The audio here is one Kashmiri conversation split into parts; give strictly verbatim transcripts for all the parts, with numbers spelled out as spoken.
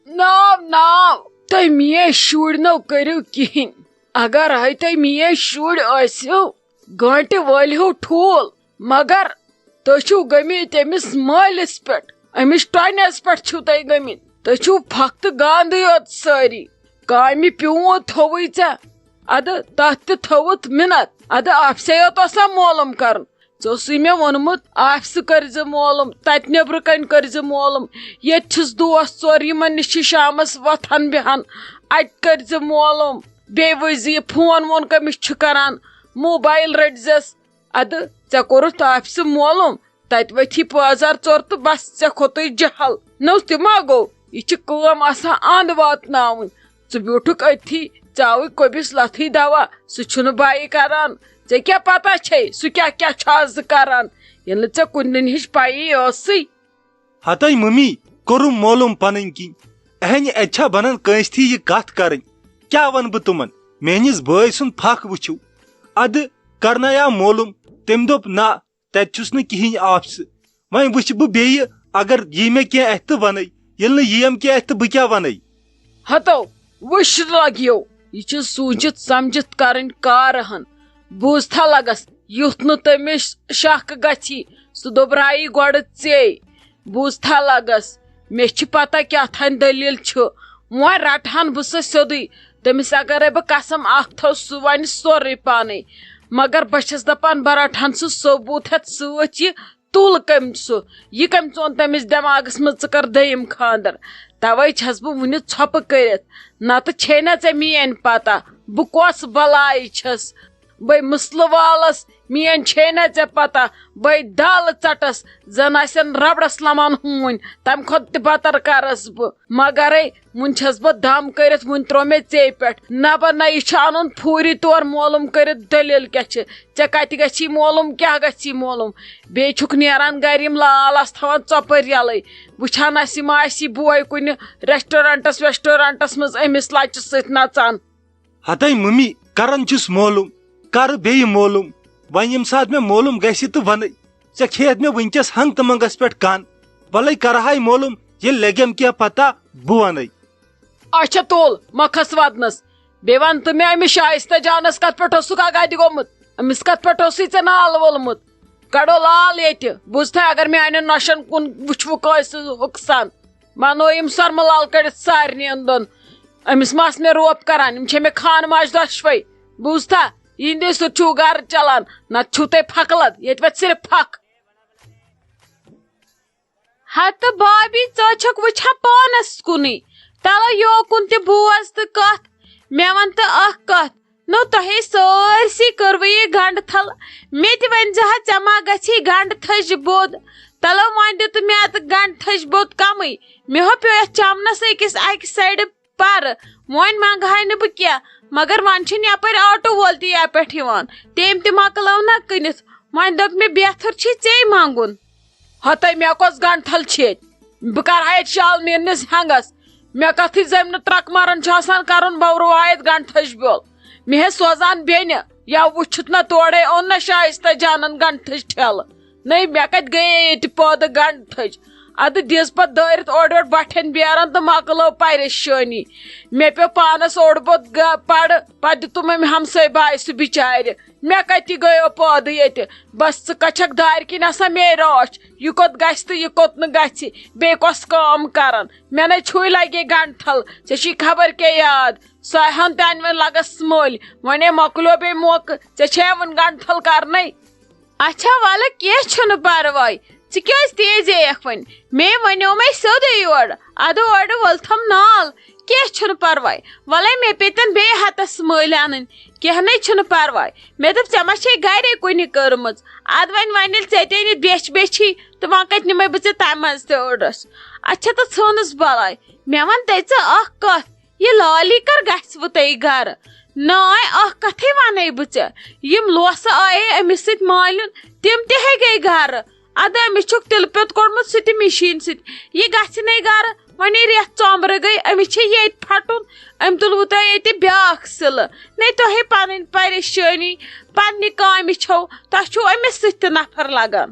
ناو ناو، تُہۍ میٲنۍ شُرۍ نو کٔرِو کِہیٖنۍ۔ اگر ہے تُہۍ میٲنۍ شُرۍ ٲسِو، گٲنٹہِ وٲلۍ ہیو ٹھوٗل، مگر تُہۍ چھِو گٔمٕتۍ أمِس مٲلِس پٮ۪ٹھ، أمِس ٹۄنٮ۪س پٮ۪ٹھ چھِو تُہۍ گٔمٕتۍ۔ تُہۍ چھِو فقتہٕ گاندٕے یوت سٲری۔ کامہِ پیوٗنٛت تھووُے ژےٚ، اَدٕ تَتھ تہِ تھٲوٕتھ مِنت۔ اَدٕ آفسے یوت اوسا معلوم کَرُن؟ ژےٚ اوسُے مےٚ ووٚنمُت، آفسہٕ کٔرۍ زِ معلوم، تَتہِ نیٚبرٕ کَنۍ کٔرۍ زِ معلوم۔ ییٚتہِ چھِس دوس ژور، یِمَن نِش چھِ شامَس وۄتھان بیٚہان، اَتہِ کٔرۍ زِ معلوم۔ بیٚیہِ وٕچھ زِ یہِ فون وون کٔمِس چھُ کَران، موبایل رٔٹۍ زٮ۪س۔ اَدٕ ژےٚ کوٚرُتھ آفسہٕ معلوم، تَتہِ ؤتھی پٲزار ژوٚر تہٕ بَس ژےٚ کھوٚتُے جَہل۔ نٔو تہِ ما گوٚو؟ یہِ چھِ کٲم آسان اَنٛد واتناوٕنۍ۔ ژٕ بیوٗٹھُکھ أتھی، ژےٚ آوٕے کۄبِس لَتھٕے دوا، سُہ چھُنہٕ بَیہِ کَران۔ ژےٚ کیٛاہ پَتہ چھے سُہ کیٛاہ کیٛاہ چھُ آز کَران، ییٚلہِ نہٕ ژےٚ کُنہِ دُنہِچ پَیی ٲسٕے؟ ہتَے مٔمی، کوٚرُم معلوم پنٕنۍ کِنۍ۔ اہنہِ اتہِ چھا بنان کٲنٛسہِ تھی یہِ کتھ کرٕنۍ؟ کیٛاہ ونہٕ بہٕ تِمن؟ میٲنِس بٲے سُنٛد پھکھ وٕچھِو۔ ادٕ کرنایاو معلوم، تٔمۍ دوٚپ، نہ، تتہِ چھُس نہٕ کِہیٖنۍ آفسہٕ۔ وۄنۍ وٕچھِ بہٕ بیٚیہِ، اگر یی مےٚ کینٛہہ اتھِ تہٕ ونَے، ییٚلہِ نہٕ یِیم کینٛہہ اتھِ تہٕ بہٕ کیٛاہ ونَے؟ ہتو، وٕچھ لگیو، یہِ چھِ سوٗنٛچِتھ سمجھِتھ کرٕنۍ کارہن۔ بوٗزتھا لگس، یُتھ نہٕ تٔمِس شک گژھی، سُہ دوٚبرایی گۄڈٕ ژے۔ بوٗزتھا لگس، مےٚ چھِ پتہ کیٛاہ تھانۍ دٔلیٖل چھُ۔ وۄنۍ رٹہٕ ہن بہٕ سُہ سیوٚدُے۔ تٔمِس اگرے بہٕ قسم اکھ تھاوٕ، سُہ ونہِ سورُے پانے۔ مگر بہٕ چھس دپان، بہٕ رٹہٕ ہن سُہ ثوبوٗت ہٮ۪تھ سۭتۍ یہِ تُل کٔمۍ سُہ، یہِ کٔمۍ ژوٚن تٔمِس دٮ۪ماغس منٛز، ژٕ کر دوٚیِم خانٛدر؟ توے چھس بہٕ وُنہِ ژھۄپہٕ کٔرِتھ، نتہٕ چھے نہ ژےٚ میٲنۍ پتہ، بہٕ کۄس بلاے چھس۔ بے مسلہٕ والس، میٲنۍ چھے نہ ژےٚ پتہ، بے دالہٕ ژٹس، زن آسن ربڑس لمان ہوٗنۍ، تمہِ کھۄتہٕ تہِ بدتر کرس بہٕ۔ مگرے وُنہِ چھَس بہٕ دم کٔرِتھ، وُنہِ ترٛوو مےٚ ژے پٮ۪ٹھ۔ نہ بہ نہ، یہِ چھُ اَنُن پھوٗری تور معلوم کٔرِتھ دٔلیٖل کیٛاہ چھِ۔ ژےٚ کَتہِ گژھی معلوم، کیٛاہ گژھی معلوم؟ بیٚیہِ چھُکھ نیران گرِ یِم لال آسہٕ تھاوان ژۄپٲرۍ یَلَے۔ وٕچھان آسہِ یہِ ما آسہِ یہِ بوے کُنہِ restaurantس ویسٹورنٹس منٛز أمِس لَچہِ سۭتۍ نَژان۔ ہتَے مٔمی، کران چھُس معلوم، کرٕ بیٚیہِ معلوم۔ وۄنۍ ییٚمہِ ساتہٕ مےٚ معلوم گژھِ تہٕ وَنَے۔ ژےٚ کھیٚیَتھ مےٚ وٕنکیٚس ہنٛگ تہٕ منٛگس پٮ۪ٹھ کن۔ وَلَے کرہاے معلوم، ییٚلہِ لگیم کینٛہہ پتہ، بہٕ وَنَے۔ اچھا تُل، مہ کھس ودنس۔ بیٚیہِ وَن تہٕ مےٚ، أمِس شایستہ جانس کتھ پٮ۪ٹھ اوسُکھ آگادِ گوٚمُت؟ أمِس کتھ پٮ۪ٹھ اوسُے ژےٚ نال وولمُت؟ کڑو لال ییٚتہِ۔ بوٗزتھا، اگر میانٮ۪ن نۄشن کُن وٕچھوٕ کٲنٛسہِ ہُکسان، منٲیِم سۄرمہٕ لال کٔڑِتھ سارنٕے دۄن۔ أمِس ما آسہٕ مےٚ روب کران؟ یِم چھےٚ مےٚ خانہٕ ماجہِ دۄشوے۔ بوٗزتھا، یِہنٛدے سۭتۍ چھُو گرٕ چلان، نتہٕ چھُو تۄہہِ پھکہٕ لد، ییٚتہِ وَتھِ صرف پھکھ۔ ہتہٕ بابی، ژٕ چھکھ وٕچھان پانس کُنُے۔ تلو یوکُن تہِ بوز تہٕ کتھ۔ مےٚ ون تہٕ اکھ کتھ، نو تۄہے سٲرسٕے کٔروٕ یہِ گنڈٕ تھل۔ مےٚ تہِ ؤنۍ زِ ہا، ژےٚ ما گژھی گنڈٕ تھٔج بوٚد؟ تلو وۄنۍ دیُت مےٚ اتھ گنڈٕ تھٔج بوٚد کمٕے۔ مےٚ ہا پیوٚو یتھ چمنس أکِس اکہِ سایڈٕ پرٕ۔ وۄنۍ منٛگہٕ ہاے نہٕ بہٕ کینٛہہ، مگر وۄنۍ چھُنہٕ یپٲرۍ آٹو وول تہِ یپٮ۪ٹھ یِوان۔ تٔمۍ تہِ مۄکلٲو نہ کٕنِتھ۔ وۄنۍ دوٚپ مےٚ، بہتر چھُے ژے منٛگُن۔ ہتَے مےٚ کۄس گنڈٕ تھل چھِ ییٚتہِ؟ بہٕ کرٕ ہا ییٚتہِ شال نیٖرنِس ہٮ۪نٛگس۔ مےٚ کتھٕے زٔمۍ نہٕ ترکہٕ مارن چھُ آسان کرُن، بہٕ رُوہا ییٚتہِ گنڈٕ تھٔج بیول۔ مےٚ ہے سوزان بیٚنہِ، یا وُچھُتھ نہ تورے اوٚن نہ شایستہ جانن گنڈٕ تھٔج ٹھیلہٕ۔ نٔے، مےٚ کتہِ گٔیے ییٚتہِ پٲدٕ گنڈٕ تھٔج؟ ادٕ دِژ پتہٕ دٲرِتھ اورٕ یورٕ بٹھٮ۪ن بیرن تہٕ مۄکلٲو پریشٲنی۔ مےٚ پیوٚو پانس اوٚڑ بوٚت گا-، پڑٕ، پتہٕ دیُتُم أمۍ ہمساے بایہِ سُہ بچارِ۔ مےٚ کتہِ گٔیو پٲدٕ ییٚتہِ؟ بس ژٕ کتہِ چھکھ دارِ کِنۍ آسان مے راچھ؟ یہِ کوٚت گژھِ تہٕ یہِ کوٚت نہٕ گژھِ؟ بیٚیہِ کۄس کٲم کرن؟ مےٚ نے چھُے لگے گنڈٕ تھل، ژےٚ چھُے خبر کیٛاہ یاد۔ سۄ ہن تہِ انہِ وۄنۍ لگس مٔلۍ۔ وۄنۍ ہے مۄکلیو بیٚیہِ موقعہٕ، ژےٚ چھے وۄنۍ گنڈٕ تھل کرنے۔ اچھا ولہٕ، کینٛہہ چھُنہٕ پرواے۔ ژٕ کیٛازِ تیزے یکھ وۄنۍ؟ مے ونیومے سیوٚدُے یورٕ، ادٕ اورٕ ولتھم نال۔ کینٛہہ چھُنہٕ پرواے، ولے مےٚ پیٚتن بیٚیہِ ہتس مٔلۍ انٕنۍ۔ کینٛہہ نے چھُنہٕ پرواے۔ مےٚ دوٚپ، ژےٚ ما چھے گرے کُنہِ کٔرمٕژ؟ ادٕ وۄنۍ، وۄنۍ ییٚلہِ ژےٚ تہِ أنِتھ بیچھِ بیچھی، تہٕ وۄنۍ کتہِ نِمے بہٕ ژےٚ تمہِ منٛز تہِ اوٚڑس؟ اچھا، تہٕ ژھٕنُس بلاے۔ مےٚ ون تہٕ ژٕ اکھ کتھ، یہِ لالی کر گژھِ وۄنۍ تۄہہِ گرٕ؟ ناے، اکھ کتھے ونَے بہٕ ژےٚ، یِم لوسہٕ آیے أمِس سۭتۍ مالیُن، تِم تہِ ہے گٔے گرٕ۔ ادٕ أمِس چھُکھ تِلہٕ پیوٚت کوٚڑمُت سُہ تہِ مِشیٖن سۭتۍ، یہِ گژھِ نے گرٕ۔ وۄنۍ یہِ رٮ۪تھ ژۄمبرٕ گٔے، أمِس چھِ ییٚتہِ پھٹُن، أمۍ تُلوٕ تۄہہِ ییٚتہِ بیٛاکھ سِلہٕ۔ نے تۄہے پنٕنۍ پریشٲنی، پننہِ کامہِ چھو، تۄہہِ چھُو أمِس سۭتۍ تہِ نفر لگان۔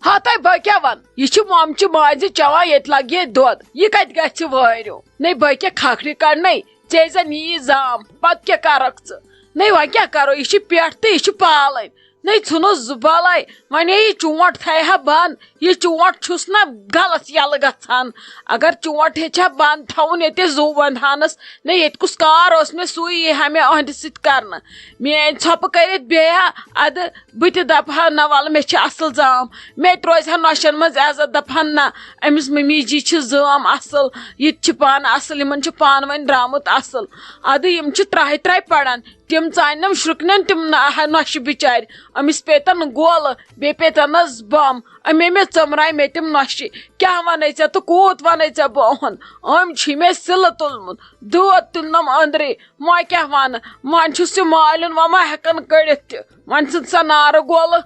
ہتَے بہٕ کیٛاہ وَنہٕ، یہِ چھِ مۄمچہِ ماجہِ چٮ۪وان، ییٚتہِ لَگہِ یہِ دۄد، یہِ کَتہِ گژھِ وٲرِو؟ نَے بہٕ کیٛاہ کھکھرِ کَڑنَے، ژےٚ زَن یی زام، پَتہٕ کیٛاہ کَرَکھ ژٕ؟ نَے وۄنۍ کیٛاہ کَرو، یہِ چھِ پٮ۪ٹھ تہٕ یہِ چھِ پالٕنۍ۔ نَے ژھٕنُس زُبالَے، وۄنۍ ہے یہِ چونٛٹھ تھایہِ ہا بنٛد، یہِ چونٛٹھ چھُس نہ غلط یَلہٕ گژھان۔ اگر چونٛٹھ ہیٚچھِ ہا بنٛد تھاوُن ییٚتہِ زُو وَنٛدہانَس، نَے ییٚتہِ کُس کار اوس مےٚ، سُے یی ہا مےٚ أہنٛدِ سۭتۍ کَرنہٕ۔ میٛٲنۍ ژھۄپہٕ کٔرِتھ بیٚہہِ ہا اَدٕ بہٕ تہِ دَپہٕ ہا، نہ وَلہٕ، مےٚ چھِ اَصٕل زام، مےٚ تہِ روزِ ہا نۄشَن منٛز عزت، دَپہٕ ہن، نہ، أمِس مٔمی جی چھِ زام اَصٕل، یہِ تہِ چھِ پانہٕ اَصٕل، یِمَن چھُ پانہٕ ؤنۍ درٛامُت اَصٕل۔ اَدٕ یِم چھِ ترٛاہہِ ترٛاہہِ پَران، تِم ژاننم شرُکنن تِم نہ-، نۄشہِ بِچارِ۔ أمِس پیتن گولہٕ، بیٚیہِ پیتنس بم۔ أمۍ مےٚ ژٔمراے مےٚ تِم نۄشہِ۔ کیٛاہ وَنے ژےٚ تہٕ کوٗت وَنے ژےٚ بہٕ اُہُن؟ أمۍ چھُے مےٚ سِلہٕ تُلمُت، دود تُلنم أنٛدرٕے۔ وۄنۍ کیٛاہ وَنہٕ؟ وۄنۍ چھُس یہِ مالیُن، وۄنۍ ما ہٮ۪کن کٔڑِتھ تہِ۔ وۄنۍ ژھٕن سا نارٕ گولہٕ۔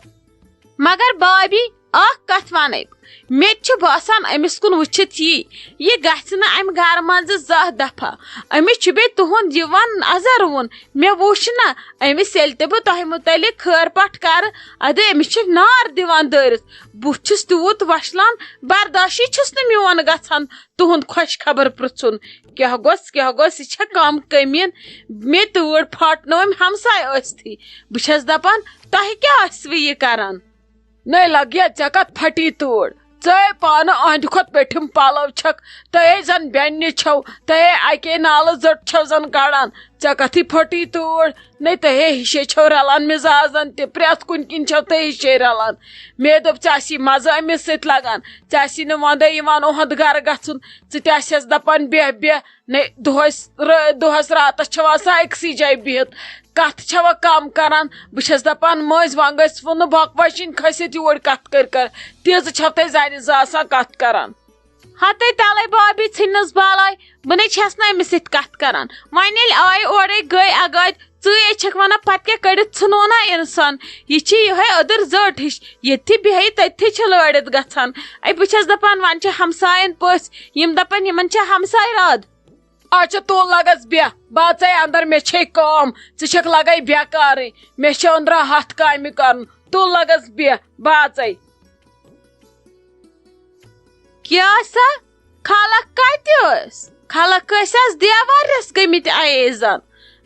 مگر بابی، اکھ کتھ ونے بہٕ، مےٚ تہِ چھُ باسان أمِس کُن وٕچھِتھ یی، یہِ گژھِ نہٕ امہِ گرٕ منٛزٕ زانٛہہ دفعہ۔ أمِس چھُ بیٚیہِ تُہُنٛد یِوان نظر وُن۔ مےٚ وُچھ نہ أمِس، ییٚلہِ تہِ بہٕ تۄہہِ مُتعلق خٲر پٹھ کرٕ، ادٕ أمِس چھِ نار دِوان دٲرِتھ۔ بہٕ چھُس تیوٗت وۄشلان، برداشٕے چھُس نہٕ میون گژھان تُہُنٛد خۄش خبر پرژھُن۔ کیٛاہ گوٚژھ، کیٛاہ گوٚژھ، یہِ چھےٚ کم کٔمیٖن۔ مےٚ تۭر پھاٹنٲوٕم ہمساے ٲستھٕے۔ بہٕ چھَس دپان، تۄہہِ کیٛاہ ٲسوٕ یہِ کران؟ نَے لگیا ژےٚ کتھ پھٹی تۭر؟ ژے پانہٕ أہنٛدِ کھۄتہٕ پیٚٹھِم پلو چھکھ، تہے زن بیٚنہِ چھو، تہے اکے نالہٕ زٔٹ چھو زن کڑان۔ ژےٚ کتھٕے پھٹی تۭر؟ نَے تہے ہِشے چھو رلان مزازن تہِ، پرٛٮ۪تھ کُنہِ کِنۍ چھو تہے ہِشے رلان۔ مےٚ دوٚپ، ژےٚ آسی مزٕ أمِس سۭتۍ لگان، ژےٚ آسی نہٕ وۄندے یِوان اُہنٛد گرٕ گژھُن، ژٕ تہِ آسٮ۪س دپان، بیٚہہ، بیٚہہ۔ نَے دۄہس، رٲ-، دۄہس راتس چھو آسان أکسٕے جایہِ بِہِتھ، کتھ چھوا کم کران؟ بہٕ چھَس دپان، مٔنٛزۍ وۄنۍ گژھِ وُنہٕ بۄکہٕ وَچِنۍ کھٔسِتھ یور کتھ کٔرۍ کٔرۍ۔ تیٖژٕ چھَو تُہۍ زنہِ زٕ آسان کتھ کران۔ ہتے تلے بابی ژھٕننس بالے، بہٕ نے چھَس نہٕ أمِس سۭتۍ کتھ کران۔ وۄنۍ ییٚلہِ آیہِ اورے گٔے اگادِ، ژٕے چھکھ ونان پتہٕ کیٛاہ کٔڑِتھ ژھٕنو نا انسان؟ یہِ چھِ یِہے أدٕر زٔٹ ہِش، ییٚتھی بیٚہہِ تٔتھی چھِ لٲڑِتھ گژھان۔ اے بہٕ چھَس دپان وۄنۍ چھِ ہمساین پٔژھۍ، یِم دپان یِمن چھِ ہمساے رد۔ اچھا تُل لگس بیٚہہ، بہٕ ژَے اندر، مےٚ چھے کٲم، ژٕ چھکھ لگے بیکارٕے، مےٚ چھِ أندرٕ ہتھ کامہِ کرُن، تُل لگس بیٚہہ، بہٕ ژَے۔ کیٛاہ سا؟ خلق کتہِ ٲسۍ؟ خلق ٲسۍ از دیوارس گٔمٕتۍ ایزن۔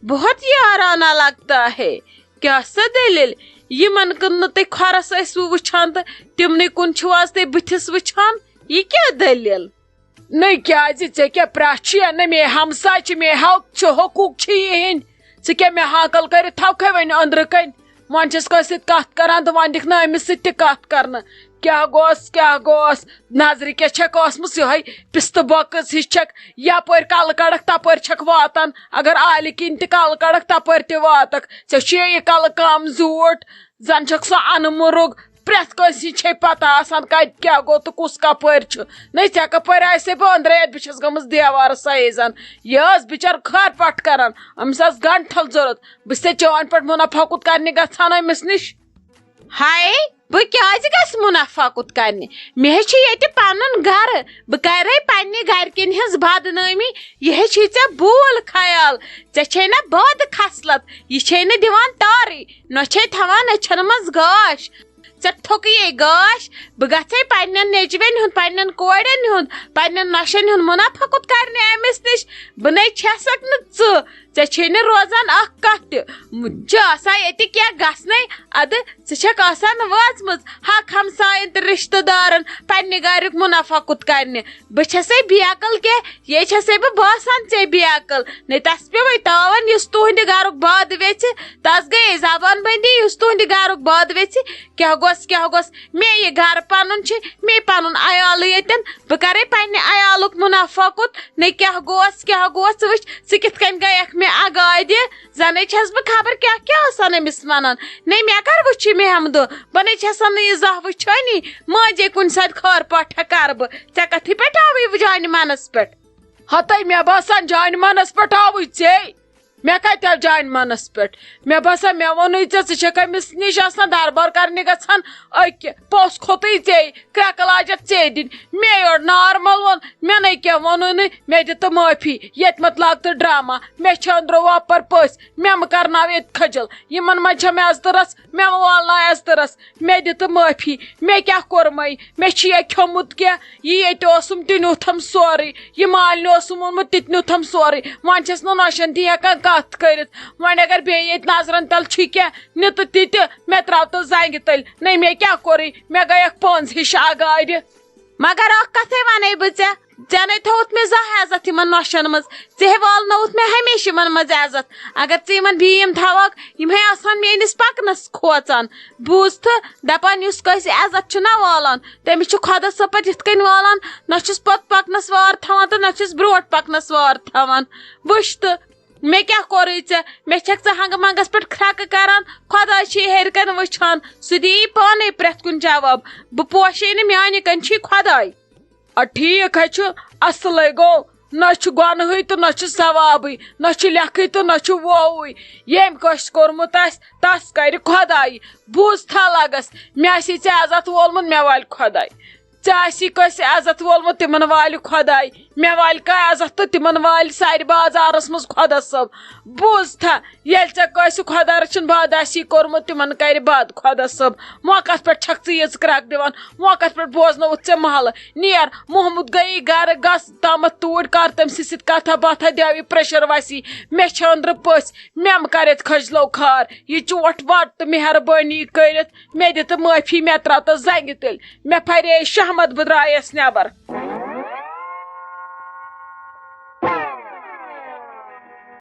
بہت یارانہ لگتا ہے۔ کیٛاہ سا دٔلیٖل؟ یِمن کُن نہٕ تُہۍ کھۄرس ٲسوٕ وٕچھان تہٕ تِمنٕے کُن چھِو از تُہۍ بٕتھِس وٕچھان۔ یہِ کیٛاہ دٔلیٖل؟ نٔے کیٛازِ؟ ژےٚ کیٛاہ پرٛژھ چھُے؟ نہ مے ہمساے چھِ، مے حق چھُ، حقوٗق چھِ یِہِنٛدۍ۔ ژٕ کیٛاہ مےٚ ہاکل کٔرِتھ تھاوکھے وۄنۍ أنٛدرٕ کَنۍ؟ وۄنۍ چھَس کٲنٛسہِ سۭتۍ کَتھ کَران تہٕ وۄنۍ دِکھ نہٕ أمِس سۭتۍ تہِ کَتھ کَرنہٕ۔ کیٛاہ گوس، کیٛاہ گوس؟ نظرِ کیٛاہ چھَکھ ٲسمٕژ یِہوٚے پِستہٕ بۄکٕژ ہِش چھَکھ؟ یَپٲرۍ کَلہٕ کَڑَکھ تَپٲرۍ چھَکھ واتان، اگر آلہِ کِنۍ تہِ کَلہٕ کَڑَکھ تَپٲرۍ تہِ واتَکھ۔ ژےٚ چھُے یہِ کَلہٕ کَم زیوٗٹھ، زَن چھَکھ سۄ اَنہٕ مُرُگ۔ پرٛٮ۪تھ کٲنٛسہِ ہِنٛز چھے پَتہ آسان کَتہِ کیٛاہ گوٚو تہٕ کُس کَپٲرۍ چھُ۔ نَے ژےٚ کَپٲرۍ آسے بہٕ أنٛدرَے اَتہِ، بہٕ چھَس گٔمٕژ دیوارَس سایزَن۔ یہِ ٲس بِچٲر خٲر پَٹھ کَران، أمِس ٲس گَنٛٹھَل ضوٚرَتھ۔ بہٕ چھَسے چٲنۍ پٲٹھۍ مُنافع کُت کَرنہِ گژھان أمِس نِش۔ ہاے، بہٕ کیٛازِ گژھٕ مُنافع کُت کَرنہِ؟ مےٚ ہے چھُ ییٚتہِ پَنُن گَرٕ، بہٕ کَرَے پنٛنہِ گَرِکٮ۪ن ہِنٛز بدنٲمی۔ یہِ ہے چھُے ژےٚ بوٗل خیال، ژےٚ چھے نہ بد خصلت، یہِ چھے نہٕ دِوان تارٕے، نہ چھے تھاوان أچھن منٛز گاش۔ ژےٚ تھوٚکُے یے گاش، بہٕ گژھے پننٮ۪ن نیٚچوٮ۪ن ہُنٛد، پننٮ۪ن کورٮ۪ن ہُنٛد، پننٮ۪ن نۄشن ہُنٛد مُنافع کوٚت کرنہِ أمِس نِش؟ بہٕ نے چھسکھ نہٕ ژٕ، ژےٚ چھے نہٕ روزان اکھ کتھ تہِ۔ م-، چھِ آسان ییٚتہِ کینٛہہ گژھنَے، ادٕ ژٕ چھکھ آسان وٲژمٕژ حق ہمساین تہٕ رشتہٕ دارن پننہِ گریُک مُنافع کوٚت کرنہِ۔ بہٕ چھسے بے عقل کینٛہہ، یے چھسے بہٕ باسان ژےٚ بے عقل۔ نے تس پیوٚوے تاون یُس تُہنٛدِ گرُک باد ویژھِ، تس گٔیے زبان بندی یُس تُہنٛدِ گرُک باد ویژھِ۔ کیٛاہ گوٚژھ، کیٛاہ گوٚژھ؟ مےٚ یہِ گرٕ پنُن چھُ، مےٚ پنُن عیالٕے ییٚتٮ۪ن۔ بہٕ کرے پننہِ عیالُک مُنافع کوٚت؟ نے کیٛاہ گوٚژھ، کیٛاہ گوٚژھ؟ ژٕ وٕچھ، ژٕ کِتھ کٔنۍ گٔیکھ مےٚ اگادِ؟ زنے چھس بہٕ خبر کیٛاہ کیٛاہ آسان أمِس ونان۔ نے مےٚ کر وٕچھ یہِ مےٚ ہمدٕ؟ بہٕ نے چھسن نہٕ یہِ زانٛہہ وٕچھٲنی۔ مٲنزے کُنہِ ساتہٕ خٲر پٲٹھا کرٕ بہٕ۔ ژےٚ کتھٕے پٮ۪ٹھ آوٕے جانہِ منس پٮ۪ٹھ؟ ہتے مےٚ باسان جانہِ منس پٮ۪ٹھ آوٕے ژے۔ مےٚ کتہِ آو جانہِ منس پٮ۪ٹھ؟ مےٚ باسان، مےٚ ووٚنُے ژےٚ، ژٕ چھکھ أمِس نِش آسان دربار کرنہِ گژھان۔ أکہِ پوٚژھ کھوٚتُے ژےٚ، کرٛٮ۪کہٕ لاجکھ ژےٚ دِنۍ۔ مےٚ یورٕ نارمل ووٚن، مےٚ نے کینٛہہ ووٚنُے نہٕ، مےٚ دِ تہٕ معٲفی۔ ییٚتہِ مت لاگ تہٕ ڈرامہ، مےٚ چھِ أنٛدرو وۄپر پٔژھۍ، مےٚ مہٕ کرناو ییٚتہِ خجل۔ یِمن منٛز چھےٚ مےٚ عزتہٕ رژھ، مےٚ مہٕ والناو عزتہٕ رژھ، مےٚ دِ تہٕ معٲفی۔ مےٚ کیٛاہ کوٚرمَے؟ مےٚ چھُ یہِ کھیوٚمُت کینٛہہ؟ یہِ ییٚتہِ اوسُم، تہِ نیوٗتھم سورُے۔ یہِ مالنہِ اوسُم اوٚنمُت، تہِ تہِ نیوٗتھم سورُے۔ وۄنۍ چھَس نہٕ نۄشَن تہِ ہٮ۪کان کَتھ کٔرِتھ۔ وۄنۍ اگر بیٚیہِ ییٚتہِ نظرَن تَل چھُ کینٛہہ، نہِ تہٕ تہِ تہِ، مےٚ ترٛاو تہٕ زنٛگہِ تٔلۍ۔ نَے مےٚ کیٛاہ کوٚرُے؟ مےٚ گٔے اَکھ پونٛز ہِش اَگارِ۔ مگر اَکھ کَتھَے وَنَے بہٕ ژےٚ، ژےٚ نَے تھوٚوُتھ مےٚ زانٛہہ عزت یِمَن نۄشَن منٛز۔ ژےٚ ہے والنووُتھ مےٚ ہمیشہِ یِمَن منٛز عزت۔ اگر ژٕ یِمَن بیٖم تھاوَکھ، یِم ہے آسہٕ ہَن میٛٲنِس پَکنَس کھوژان۔ بوٗز تہٕ، دَپان یُس کٲنٛسہِ عزت چھُنہ والان، تٔمِس چھُ خۄدا صٲب پَتہٕ یِتھ کٔنۍ والان، نہ چھُس پَتہٕ پَکنَس وار تھاوان تہٕ نہ چھُس برونٛٹھ پَکنَس وار تھاوان۔ وٕچھ تہٕ، مےٚ کیٛاہ کوٚرُے ژےٚ؟ مےٚ چھَکھ ژٕ ہنٛگہٕ منٛگَس پٮ۪ٹھ کھرٛکہٕ کَران؟ خۄداے چھُے ہیٚرِ کَنہِ وٕچھان، سُہ دِیی پانَے پرٛٮ۪تھ کُنہِ جواب۔ بہٕ پوشے نہٕ، میٛانہِ کَنہِ چھُے خۄداے۔ اَدٕ ٹھیٖک حظ چھُ، اَصلَے گوٚو، نہ چھُ گۄنہٕے تہٕ نہ چھُ ثوابٕے، نہ چھُ لیکھٕے تہٕ نہ چھُ وووٕے۔ ییٚمۍ کٲنٛسہِ کوٚرمُت آسہِ، تَس کَرِ خۄداے۔ بوٗز تھا لَگَس، مےٚ آسی ژےٚ عزت وولمُت، مےٚ والہِ خۄداے۔ ژےٚ آسی کٲنٛسہِ عزت وولمُت، تِمَن والہِ خۄداے۔ مےٚ والہِ کانٛہہ عزت تہٕ تِمَن والہِ سارِ بازارَس منٛز خۄدا صٲب۔ بوٗز تھا، ییٚلہِ ژےٚ کٲنٛسہِ خۄدا رٔچھِن بد آسی کوٚرمُت، تِمَن کَرِ بد خۄدا صٲب۔ موقعس پٮ۪ٹھ چھَکھ ژٕ ییٖژ کرٛکھ دِوان، موقعس پٮ۪ٹھ بوزنووُتھ ژےٚ محلہٕ۔ نیر، محمود گٔیی گرٕ، گژھ تامَتھ توٗرۍ، کر تٔمۍ سٕے سۭتۍ کتھا باتھا، دٮ۪و یہِ پریشر وسی۔ مےٚ چھِ أنٛدرٕ پٔژھۍ، مےٚ مہٕ کر ییٚتہِ کھٔج لو کھار۔ یہِ چوٹھ وٹ تہٕ مہربٲنی کٔرِتھ مےٚ دِ تہٕ معٲفی، مےٚ ترٛاو تہٕ زنٛگہِ تٔلۍ۔ مےٚ پھرے شہمت، بہٕ درٛایس نٮ۪بر۔